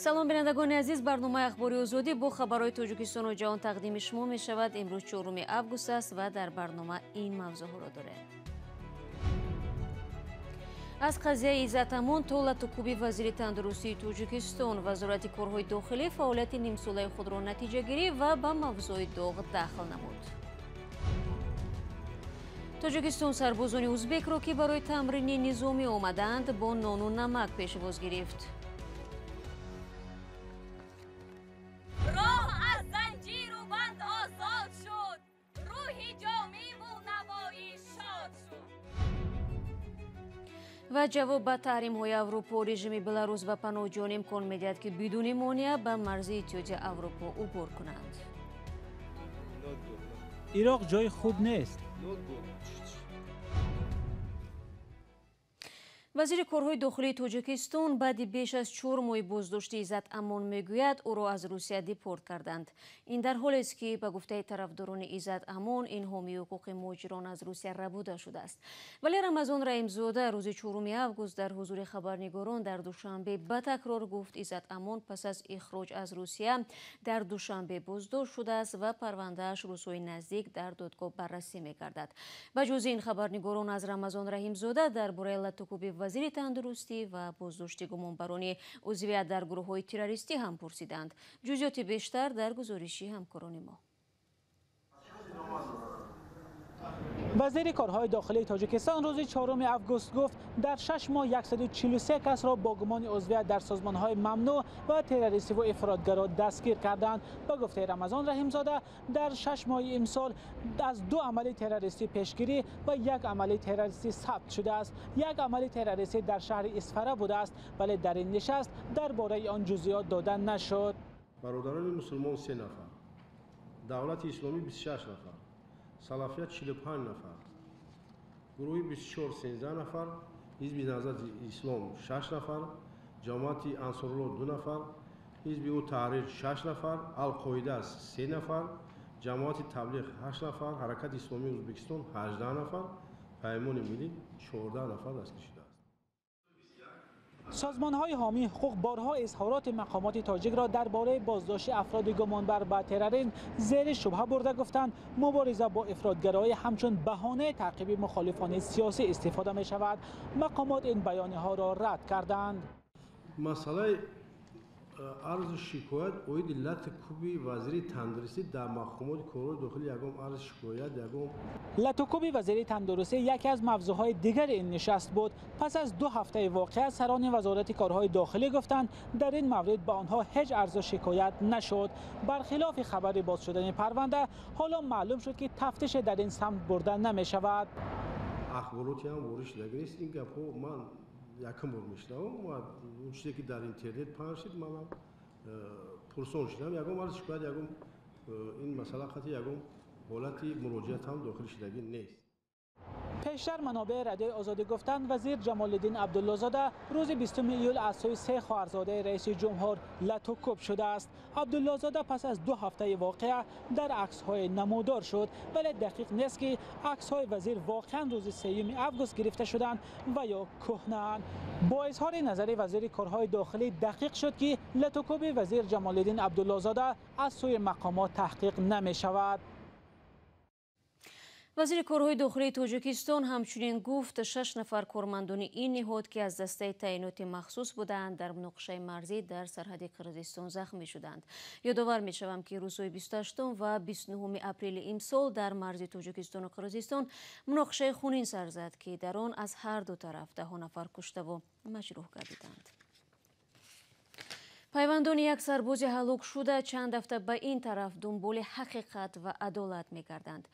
Салом, бинандагони азиз. Барномаи Ахбори Озодӣ бо хабарҳои Тоҷикистону ҷаҳон тақдими шумо мешавад. Имрӯз 4 август аст ва дар барнома ин мавзӯъҳоро дорем. Аз қазияи Иззат Амон то латукӯби вазири тандурустии Тоҷикистон, Вазорати корҳои дохилӣ фаъолияти нимсолаи худро натиҷагирӣ ва ба мавзӯи доғ дахл намуд. Тоҷикистон сарбозони узбекро, ки барои тамрини низомӣ омадаанд, бо нону намак пешвоз гирифт. Роҳ аз занҷиру банд озод шуд, рӯҳи ҷомиву навоӣ шод шуд. Ва ҷавоб ба таҳримҳои Аврупо, режими Беларус ба паноҳҷӯён имкон медиҳад, ки бидуни монеа ба марзи Иттиҳоди Аврупо убур кунанд. Ироқ ҷои хуб нест. Вазири корҳои дохилии Тоҷикистон баъди беш аз 4 моҳи боздошти Иззат Амон мегӯяд, ӯро аз Русия депорт карданд. Ин дар ҳолест, ки ба гуфтаи тарафдорони Иззат Амон, ин ҳомии ҳуқуқи муҳоҷирон аз Русия рабуда шудааст. Вале Рамазон Раҳимзода рӯзи 4 август дар ҳузури хабарнигорон дар Душанбе ба такрор гуфт, Иззат Амон пас аз ихроҷ аз Русия дар Душанбе боздошт шудааст ва парвандааш рӯзҳои наздик дар додгоҳ баррасӣ мегардад. Ба ҷуз ин, хабарнигорон аз Рамазон Раҳимзода дар бораи латукӯби вазири тандурустӣ ва боздошти гумонбарони узвият дар гурӯҳҳои террористӣ ҳам пурсиданд. Ҷузъиёти бештар дар гузориши ҳамкорони мо. Вазири корҳои дохилии Тоҷикистон рӯзи 4 август гуфт, дар 6 моҳ 143 касро бо гумони узвият дар созмонҳои мамнӯъ ва террористиву ифротгаро дастгир карданд. Ба гуфтаи Рамазон Раҳимзода, дар 6 моҳи имсол аз 2 амали террористӣ пешгирӣ ва 1 амали террористӣ сабт шудааст. 1 амали террористӣ дар шаҳри Исфара будааст, вале дар ин нишаст дар бораи он ҷузъиёт дода нашуд. Бародарони мусулмон 3 нафар, Давлати Исломӣ 26 нафар, Салафият 45 нафар, гурӯҳи 24 13 нафар, Ҳизби Наҳзати Ислом 6 нафар, Ҷамоати Ансорулло 2 нафар, Ҳизби ӯ Таҳрир 6 нафар, Алқоида 3 нафар, Ҷамоати Таблиғ 8 нафар, Ҳаракати Исломии Ӯзбекистон 18 нафар, Паймони Миллӣ 14 нафар дастгир шудааст. Созмонҳои ҳомии ҳуқуқ борҳо изҳороти мақомоти тоҷикро дар бораи боздошти афроди гумонбар ба терроризм зери шубҳа бурда гуфтанд, мубориза бо ифротгароӣ ҳамчун баҳонаи таъқиби мухолифони сиёсӣ истифода мешавад. Мақомот ин баёниҳоро рад карданд. Масъалаи арзу шикоят оиди латукӯби вазири тандурустӣ дар мақомоти корҳои дохилӣ ягон арзу шикоят ягон латукӯби вазири тандурустӣ яке аз мавзӯъҳои дигари ин нишаст буд. Пас аз 2 ҳафтаи воқеа сарони Вазорати корҳои дохилӣ гуфтанд, дар ин маврид ба онҳо ҳеҷ арзу шикоят нашуд. Бархилофи хабари боз шудани парванда, ҳоло маълум шуд, ки тафтише дар ин самт бурда намешавад. Ахбороте ҳам ворид шудагӣ нест. Ин гапҳо ман якум бор мешунавам ва он чизе ки дар интернет паҳн шуд, манам пурсон шудам. Ягон арз шикоят, ягон ин масъала қатъи ягон ҳолати муроҷиат ҳам дохил шудагӣ нест. Пештар манобеи Радиои Озодӣ гуфтанд, вазир Ҷамолиддин Абдуллозода рӯзи 20 июл аз сӯи 3 хоҳарзодаи раиси ҷумҳур латукӯб шудааст. Абдуллозода пас аз 2 ҳафтаи воқеа дар аксҳои намудор шуд, вале дақиқ нест, ки аксҳои вазир воқеан рӯзи 3 август гирифта шуданд ва ё кӯҳнаанд. Бо изҳори назари вазири корҳои дохилӣ дақиқ шуд, ки латукӯби вазир Ҷамолиддин Абдуллозода аз сӯи мақомот таҳқиқ намешавад. Вазири корҳои дохилии Тоҷикистон ҳамчунин гуфт, 6 нафар кормандони ин ниҳод, ки аз дастаи таъиноти махсус буданд, дар муноқишаи марзӣ дар сарҳади Қирғизистон захмӣ шуданд. Ёдовар мешавам, ки рӯзҳои 28 ва 29 апрели имсол дар марзи Тоҷикистону Қирғизистон муноқишаи хунин сар зад, ки дар он аз ҳар ду тараф даҳо нафар куштаву маҷрӯҳ гардиданд. Пайвандони як сарбози ҳалокшуда чанд ҳафта ба ин тараф дунболи ҳақиқат ва адолат мегарданд.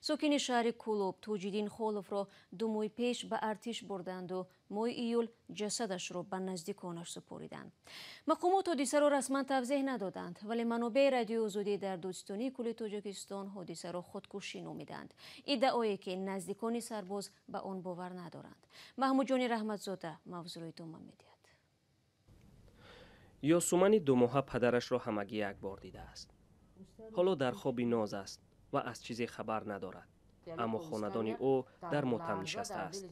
Сокини шаҳри Кӯлоб Тоҷиддин Холовро 2 моҳи пеш ба артиш бурданду моҳи июл ҷасадашро ба наздиконаш супориданд. Мақомот ҳодисаро расман тавзеҳ надоданд, вале манобеи Радиои Озодӣ дар Додситонии кулли Тоҷикистон ҳодисаро худкушӣ номиданд, иддаое ки наздикони сарбоз ба он бовар надоранд. Маҳмудҷони Раҳматзода мавзӯъро идома медиҳад. Ёсумани 2 моҳа падарашро ҳамагӣ як бор дидааст. Ҳоло дар хоби ноз аст ва аз чизе хабар надорад. Аммо хонадони ӯ дар мотам нишастааст.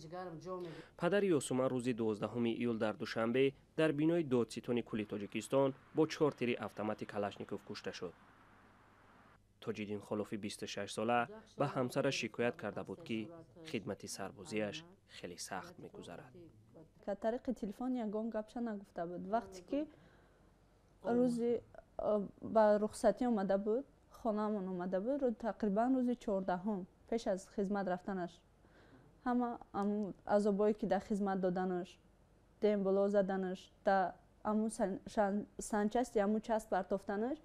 Падари Ёсуман рӯзи 12 июл дар Душанбе Дар бинои додситони кулли Тоҷикистон бо 4 тири автомати Калашников кушта шуд. Тоҷиддин Холофи 26-сола ба ҳамсараш шикоят карда буд, ки хидмати сарбозиаш хеле сахт мегузарад. Тариқи телефон ягон гапша нагуфта буд. Вақте ки рӯзи ба рухсатӣ омада буд, хонаамон омада буд, тақрибан рӯзи 14-ум пеш аз хизмат рафтанаш, ҳама азобое ки дар хизмат доданаш, демболо заданаш, дар аму санчасти аму част партофтанаш,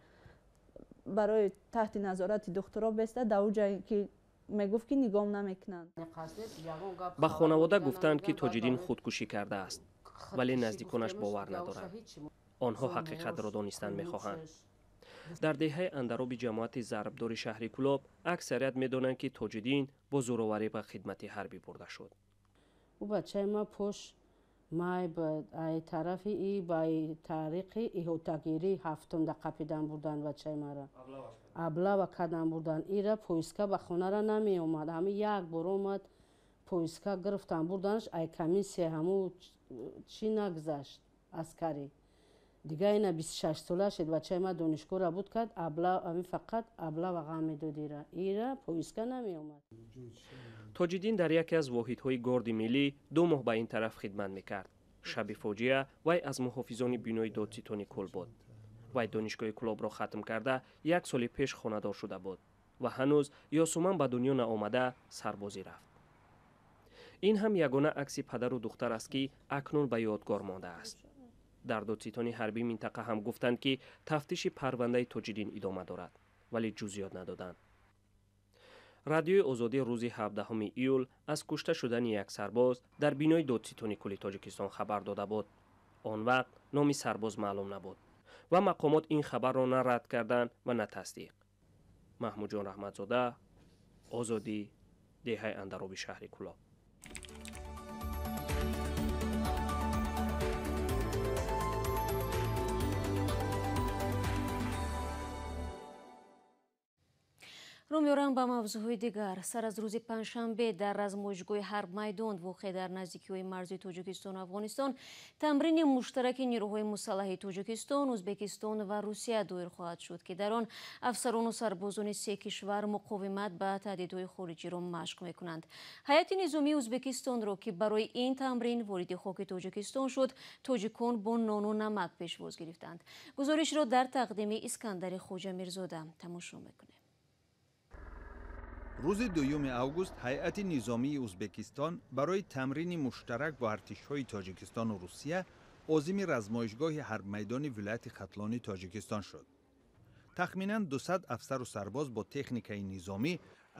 барои таҳти назорати духтуро беста, дар он ҷое ки мегуфт, ки нигоҳ намекунанд. Ба хонавода гуфтанд, ки Тоҷиддин худкушӣ кардааст, вале наздиконаш бовар надоранд. Онҳо ҳақиқатро донистан мехоҳанд. Дар деҳаи Андароби ҷамоати Зарбдори шаҳри Кӯлоб аксарият медонанд, ки Тоҷиддин бо зӯроварӣ ба хидмати ҳарбӣ бурда шуд. Ӯ бачаи ма пош май ай тарафи и ба тариқи иҳотагирӣ ҳафтумда қапидан бурдан бачаи мара. Аблава кардан бурдан. Ира поиска ба хонара намеомад. Ҳами як бор омад, поиска гирифтан бурданаш, ай комиссия ҳаму чӣ нагузашт аскарӣ. Дигар ина 26 сола шед, бачаи ма донишгоҳра буд кард, ами фақат аблава ғам медод ира. Ира поиска намеомад. Тоҷиддин дар яке аз воҳидҳои Горди миллӣ 2 моҳ ба ин тараф хидмат мекард. Шаби фоҷиа вай аз муҳофизони бинои додситони кул буд. Вай донишгоҳи Кӯлобро хатм карда, як соли пеш хонадор шуда буд ва ҳанӯз Ёсуман ба дунё наомада сарбозӣ рафт. Ин ҳам ягона акси падару духтар аст, ки акнун ба ёдгор мондааст. Дар додситони ҳарбии минтақа ҳам гуфтанд, ки тафтиши парвандаи Тоҷиддин идома дорад, вале ҷузъиёт надоданд. Радиои Озодӣ рӯзи 17 июл аз кушта шудани як сарбоз дар бинои додситони кулли Тоҷикистон хабар дода буд. Он вақт номи сарбоз маълум набуд ва мақомот ин хабарро на рад карданд ва на тасдиқ. Маҳмудҷон Раҳматзода, Озодӣ, деҳаи Андароби шаҳри Кӯлоб. Рӯ меорам ба мавзӯъҳои дигар. Сар аз рӯзи панҷшанбе дар размоишгоҳи Ҳарбмайдон, воқеъ дар наздикиҳои марзи Тоҷикистону Афғонистон, тамрини муштараки нерӯҳои мусаллаҳи Тоҷикистон, Ӯзбекистон ва Русия доир хоҳад шуд, ки дар он афсарону сарбозони се кишвар муқовимат ба таҳдидҳои хориҷиро машқ мекунанд. Ҳайати низомии Ӯзбекистонро, ки барои ин тамрин вориди хоки Тоҷикистон шуд, тоҷикон бо нону намак пешвоз гирифтанд. Гузоришро дар тақдими Искандари Хоҷамирзода тамошо мекунем. Рӯзи 2 август ҳайати низомии Ӯзбекистон барои тамрини муштарак бо артишҳои Тоҷикистону Русия озими размоишгоҳи ҳарбмайдони вилояти Хатлони Тоҷикистон шуд. Тахминан 200 афсару сарбоз бо техникаи низомӣ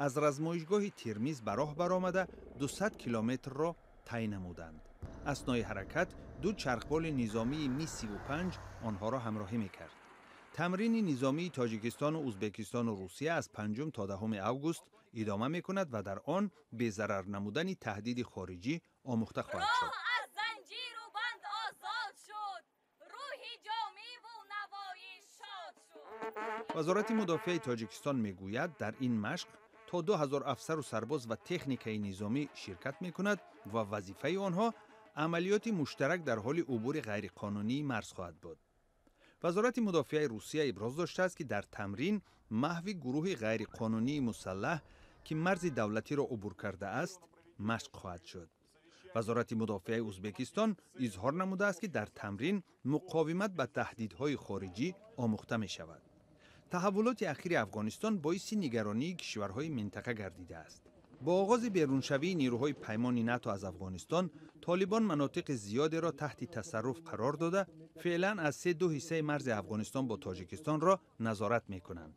аз размоишгоҳи Термиз ба роҳ баромада, 200 километрро тай намуданд. Аснои ҳаракат ду чархболи низомии Ми 35 онҳоро ҳамроҳӣ мекард. Тамрини низомии Тоҷикистону Ӯзбекистону Русия аз 5 то 10 август идома мекунад ва дар он безарар намудани таҳдиди хориҷӣ омӯхта хоҳад шуд. Аз занҷиру банд озод шуд, рӯҳи ҷомиву навоӣ шод шуд. Вазорати мудофиаи Тоҷикистон мегӯяд, дар ин машқ то 2000 афсару сарбоз ва техникаи низомӣ ширкат мекунад ва вазифаи онҳо амалиёти муштарак дар ҳоли убури ғайриқонунии марз хоҳад буд. Вазорати мудофиаи Русия иброз доштааст, ки дар тамрин маҳви гурӯҳи ғайриқонунии мусаллаҳ, ки марзи давлатиро убур кардааст, машқ хоҳад шуд. Вазорати мудофиаи Ӯзбекистон изҳор намудааст, ки дар тамрин муқовимат ба таҳдидҳои хориҷӣ омӯхта мешавад. Таҳаввулоти ахири Афғонистон боиси нигаронии кишварҳои минтақа гардидааст. Бо оғози беруншавии нерӯҳои паймони НАТО аз Афғонистон, Толибон манотиқи зиёдеро таҳти тасарруф қарор дода, феълан аз се ду ҳиссаи марзи Афғонистон бо Тоҷикистонро назорат мекунанд.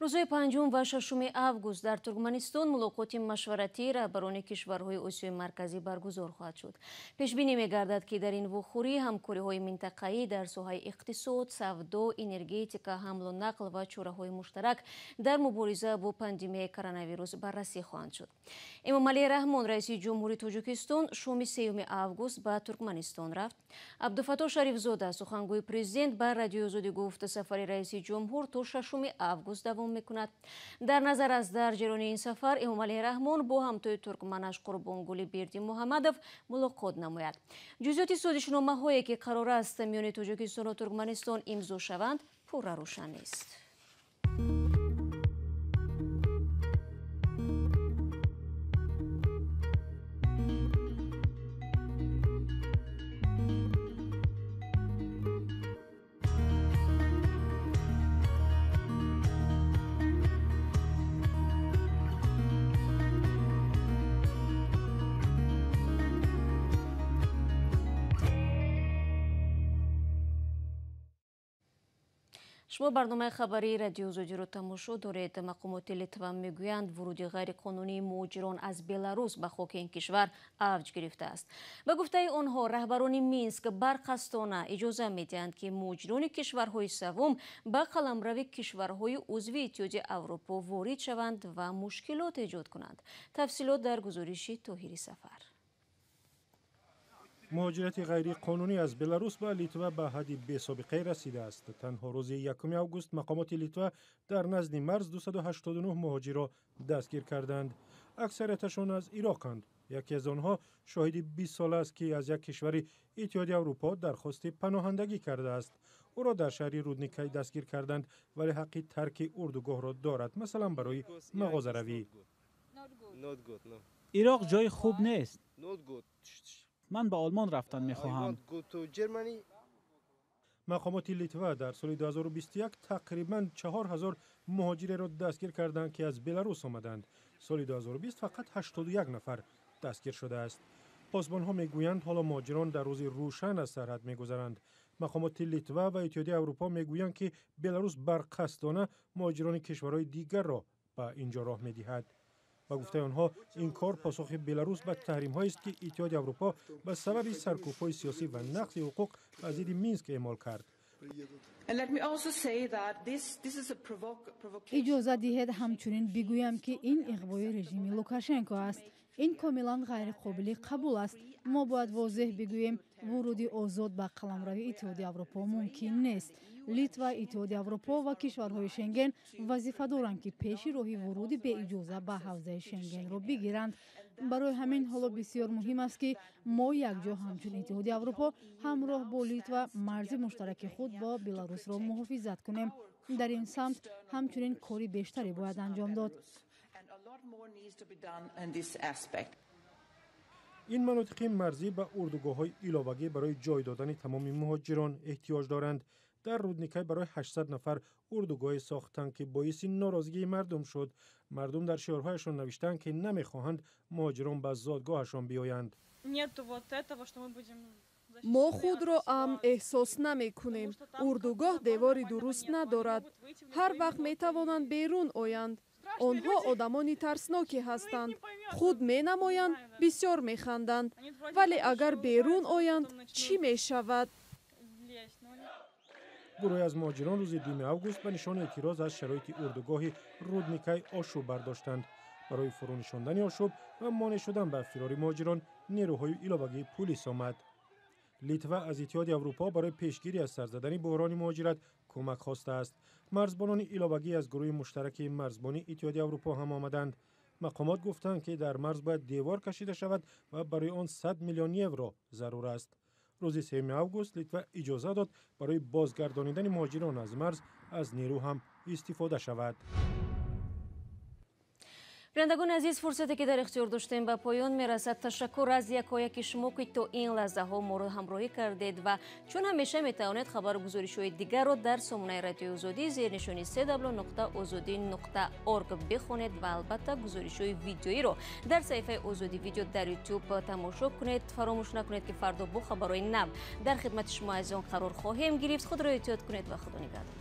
Рӯзҳои 5 ва 6 август дар Туркманистон мулоқоти машваратии раҳбарони кишварҳои Осиёи Марказӣ баргузор хоҳад шуд. Пешбинӣ мегардад, ки дар ин вохӯрӣ ҳамкориҳои минтақаӣ дар соҳаи иқтисод, савдо, энергетика, ҳамлу нақл ва чораҳои муштарак дар мубориза бо пандемияи коронавирус баррасӣ хоҳанд шуд. Эмомалӣ Раҳмон, раиси ҷумҳури Тоҷикистон, шоми 3 август ба Туркманистон рафт. Абдуфаттоҳ Шарифзода, сухангӯи президент, ба Радиои Озодӣ гуфт, сафари раиси ҷумҳур то 6 август давом давом мекунад. Дар назар аст дар ҷараёни ин сафар Эмомалӣ Раҳмон бо ҳамтои туркманаш Қурбонгули Бердимуҳаммадов мулоқот намояд. Ҷузъиёти созишномаҳое ки қарор аст миёни Тоҷикистону Туркманистон имзо шаванд, пурра рӯшан нест. Шумо барномаи хабарии Радиои Озодиро тамошо доред. Мақомоти Литва мегӯянд, вуруди ғайриқонунии муҳоҷирон аз Беларус ба хоки ин кишвар авҷ гирифтааст. Ба гуфтаи онҳо, раҳбарони Минск барқастона иҷоза медиҳанд, ки муҳоҷирони кишварҳои севум ба қаламрави кишварҳои узви Иттиҳоди Аврупо ворид шаванд ва мушкилот эҷод кунанд. Тафсилот дар гузориши Тоҳири Сафар. Муҳоҷирати ғайриқонунӣ аз Беларус ба Литва ба ҳадди бесобиқае расидааст. Танҳо рӯзи 1 август мақомоти Литва дар назди марз 289 муҳоҷирро дастгир карданд. Аксарияташон аз Ироқанд. Яке аз онҳо шоҳиди 20 сола аст, ки аз як кишвари Иттиҳоди Аврупо дархости паноҳандагӣ кардааст. Ӯро дар шаҳри Рудникай дастгир карданд, вале ҳаққи тарки урдугоҳро дорад, масалан барои мағозаравӣ. Ироқ ҷои хуб нест. Ман ба Олмон рафтан мехоҳам. Мақомоти Литва дар соли 2021 тақрибан 4000 муҳоҷиреро дастгир карданд, ки аз Беларус омаданд. Соли 2020 фақат 81 нафар дастгир шудааст. Посбонҳо мегӯянд, ҳоло муҳоҷирон дар рӯзи рӯшан аз сарҳад мегузаранд. Мақомоти Литва ва Иттиҳоди Аврупо мегӯянд, ки Беларус барқасдона муҳоҷирони кишварҳои дигарро ба инҷо роҳ медиҳад. Ба гуфтаи онҳо, ин кор посухи Беларус ба таҳримҳоест, ки Иттиҳоди Аврупо ба сабаби саркӯбҳои сиёсӣ ва нақзи ҳуқуқ ба зидди Минск эъмол кард. Иҷоза диҳед ҳамчунин бигӯям, ки ин иғвои режими Лукашенко аст. Ин комилан ғайриқобили қабул аст. Мо бояд возеҳ бигӯем, вуруди озод ба қаламрави Иттиҳоди Аврупо мумкин нест. Литва, Иттиҳоди Аврупо ва кишварҳои Шенген вазифа доранд, ки пеши роҳи вуруди беиҷоза ба ҳавзаи Шенгенро бигиранд. Барои ҳамин ҳоло бисёр муҳим аст, ки мо якҷо ҳамчун Иттиҳоди Аврупо ҳамроҳ бо Литва марзи муштараки худ бо Беларусро муҳофизат кунем. Дар ин самт ҳамчунин кори бештаре бояд анҷом дод. Ин манотиқи марзӣ ба урдугоҳҳои иловагӣ барои ҷой додани тамоми муҳоҷирон эҳтиёҷ доранд. Дар Рудникай барои 800 нафар урдугоҳе сохтанд, ки боиси норозигии мардум шуд. Мардум дар шиорҳояшон навиштанд, ки намехоҳанд муҳоҷирон ба зодгоҳашон биёянд. Мо худро амн эҳсос намекунем. Урдугоҳ девори дуруст надорад. Ҳар вақт метавонанд берун оянд. Онҳо одамони тарснокӣ ҳастанд. Худ менамоянд, бисёр механданд. Вале агар берун оянд, чӣ мешавад? Гурӯҳе аз муҳоҷирон рӯзи 2 август ба нишони эътироз аз шароити урдугоҳи Рудникай ошӯб бардоштанд. Барои фурӯнишондани ошӯб ва монеъ шудан ба фирори муҳоҷирон нерӯҳои иловагии пулис омад. Литва аз Иттиҳоди Аврупо барои пешгирӣ аз сар задани буҳрони муҳоҷират кӯмак хостааст. Марзбонони иловагӣ аз гурӯҳи муштараки марзбони Иттиҳоди Аврупо ҳам омаданд. Мақомот гуфтанд, ки дар марз бояд девор кашида шавад ва барои он 100 миллион евро зарур аст. Рӯзи 3 август Литва иҷоза дод барои бозгардонидани муҳоҷирон аз марз аз нерӯ ҳам истифода шавад. Бинандагони азиз, фурсате ки дар ихтиёр доштем ба поён мерасад. Ташаккур аз якояки шумо, ки то ин лаҳзаҳо моро ҳамроҳӣ кардед ва чун ҳамеша метавонед хабару гузоришҳои дигарро дар сомонаи Радиои Озодӣ зернишони www.ozodi.org бихонед ва албатта гузоришҳои видеоиро дар саҳифаи Озодӣ видео дар YouTube тамошо кунед. Фаромӯш накунед, ки фардо бо хабарҳои нав дар хидмати шумо азизон қарор хоҳем гирифт. Худро эҳтиёт кунед ва Худо нигаҳдор.